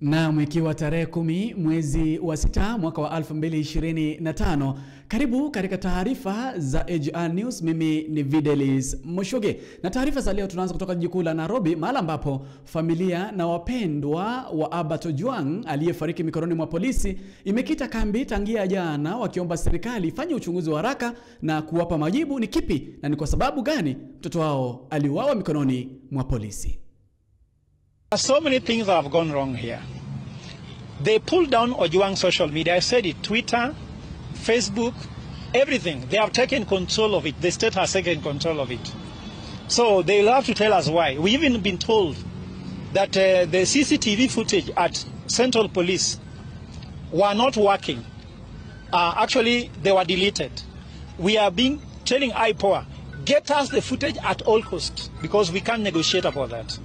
Naam, ikiwa tarehe 10 mwezi wa 6 mwaka wa 2025. Karibu katika taarifa za AGR News. Mimi ni Videlis Moshoge. Na taarifa za leo tunaanza kutoka jiji kuu la Nairobi, mahali ambapo familia na wapendwa wa Albert Ojwang aliyefariki mikononi mwa polisi imekita kambi tangia jana, wakiomba serikali ifanye uchunguzi wa haraka na kuwapa majibu ni kipi na ni kwa sababu gani mtoto wao aliuawa mikononi mwa polisi. So many things have gone wrong here. They pulled down Ojwang's social media. I said it, Twitter, Facebook, everything. They have taken control of it. The state has taken control of it. So they'll have to tell us why. We've even been told that the CCTV footage at Central Police were not working. Actually, they were deleted. We are being telling IPOA, get us the footage at all costs, because we can't negotiate about that.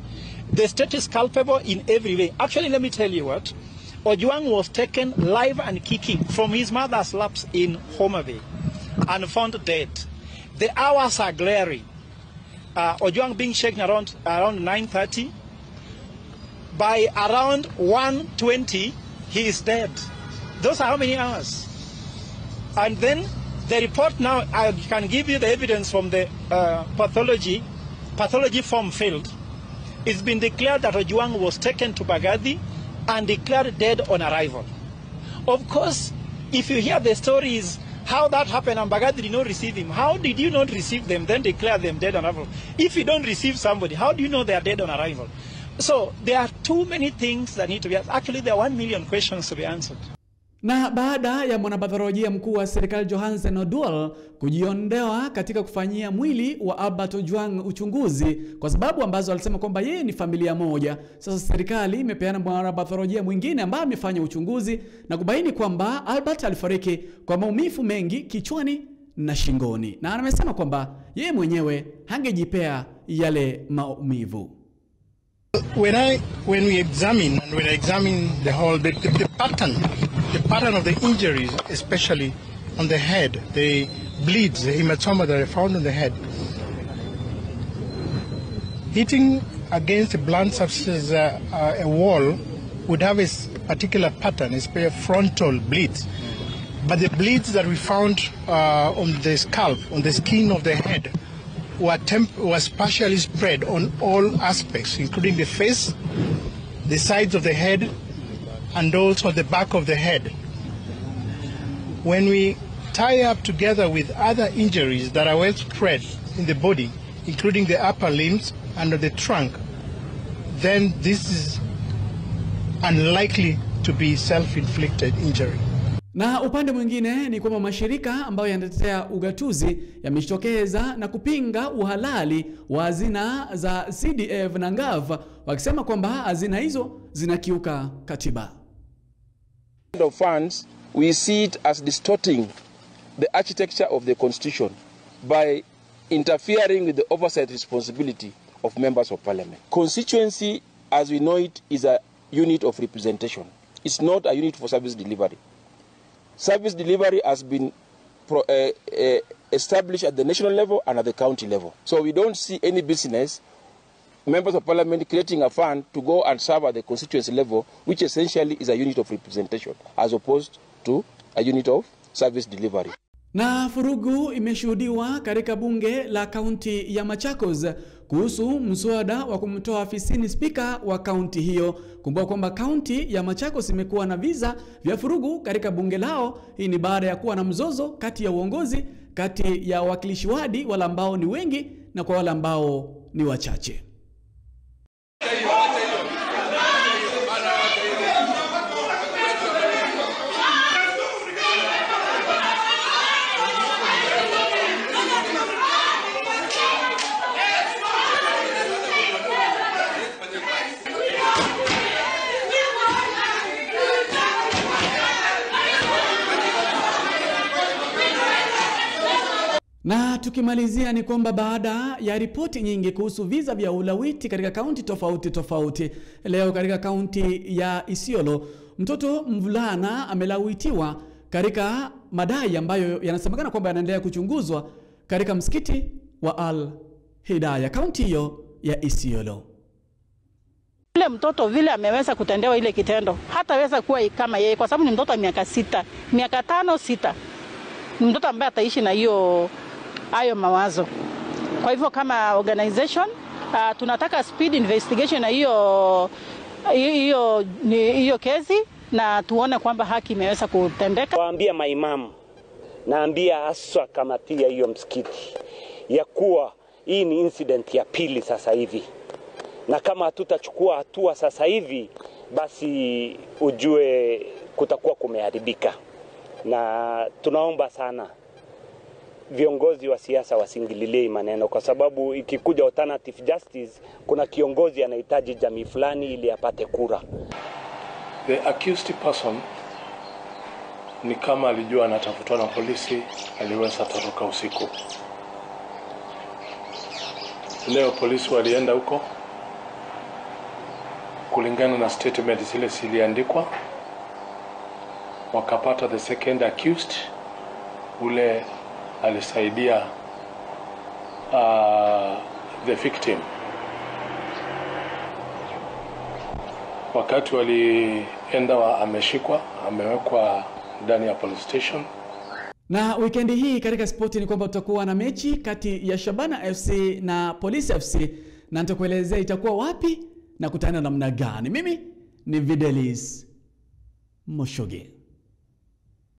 The state is culpable in every way. Actually, let me tell you what. Ojwang was taken live and kicking from his mother's laps in Homa Bay and found dead. The hours are glaring. Ojwang being shaken around 9:30. By around 1:20, he is dead. Those are how many hours? And then the report now, I can give you the evidence from the pathology form filled. It's been declared that Ojwang was taken to Bagadi and declared dead on arrival. Of course, if you hear the stories, how that happened and Bagadi did not receive him, how did you not receive them, then declare them dead on arrival? If you don't receive somebody, how do you know they are dead on arrival? So there are too many things that need to be asked. Actually, there are 1 million questions to be answered. Na baada ya mwanapatholojia mkuu wa serikali Johansen Oduol kujiondoa katika kufanyia mwili wa Albert Ojwang uchunguzi kwa sababu ambazo alisema kwamba yeye ni familia moja, sasa serikali imepeana mwanapatholojia mwingine ambaye amefanya uchunguzi na kubaini kwamba Albert alifariki kwa maumivu mengi kichwani na shingoni, na amesema kwamba yeye mwenyewe hangejipea yale maumivu. When we examine and when I examine the whole the pattern of the injuries, especially on the head, the bleeds, the hematoma that I found on the head, hitting against a blunt substance, a wall, would have a particular pattern, especially frontal bleeds. But the bleeds that we found on the scalp, on the skin of the head, was partially spread on all aspects, including the face, the sides of the head, and also the back of the head. When we tie up together with other injuries that are well spread in the body, including the upper limbs and the trunk, then this is unlikely to be self-inflicted injury. Na upande mwingine ni kwamba mashirika ambayo yanatetea ugatuzi yamejitokeza na kupinga uhalali wa hazina za CDF na NGAV, wakisema kwamba hazina hizo zinakiuka katiba. Of funds, we see it as distorting the architecture of the constitution by interfering with the oversight responsibility of members of parliament. Constituency, as we know it, is a unit of representation. It's not a unit for service delivery. Service delivery has been established at the national level and at the county level. So we don't see any business members of parliament creating a fund to go and serve at the constituency level, which essentially is a unit of representation as opposed to a unit of service delivery. Na furugu imeshuhudiwa katika bunge la kaunti ya Machakos kuhusu mswada wa kumtoa afisini spika wa kaunti hiyo. Kumbuka kwamba kaunti ya Machakos imekuwa na visa vya furugu katika bunge lao. Hii ni baada ya kuwa na mzozo kati ya uongozi, kati ya wakilishi wadi wale ambao ni wengi na kwa wale ambao ni wachache. Na tukimalizia ni kwamba baada ya ripoti nyingi kuhusu visa vya ulawiti katika kaunti tofauti tofauti, leo katika kaunti ya Isiolo mtoto mvulana amelawitiwa katika madai ambayo yanasemekana kwamba yanaendelea kuchunguzwa katika msikiti wa Al Hidayah, kaunti hiyo ya Isiolo. Yule mtoto vile ameweza kutendewa ile kitendo, hataweza kuwa kama yeye kwa sababu ni mtoto wa miaka 6, miaka 5 6. Ni mtoto ambaye ataishi na hiyo hayo mawazo. Kwa hivyo kama organization tunataka speed investigation na hiyo kesi na tuone kwamba haki imeweza kutendeka. Waambia maimamu, naambia haswa kamati ya hiyo msikiti ya kuwa hii ni incident ya pili sasa hivi, na kama hatutachukua hatua sasa hivi basi ujue kutakuwa kumeharibika. Na tunaomba sana viongozi wa siasa wasingililie maneno, kwa sababu ikikuja alternative justice kuna kiongozi anahitaji jamii fulani ili apate kura. The accused person ni kama alijua anatafutwa na polisi, aliweza toroka usiku. Leo polisi walienda huko kulingana na statement zile ziliandikwa, wakapata the second accused ule alisaidia the victim. Wakati walienda ameshikwa, amewekwa ndani ya police station. Na weekend hii katika spoti ni kwamba tutakuwa na mechi kati ya Shabana FC na Police FC, na nitakuelezea itakuwa wapi na kutana namna gani. Mimi ni Videlis Moshoge.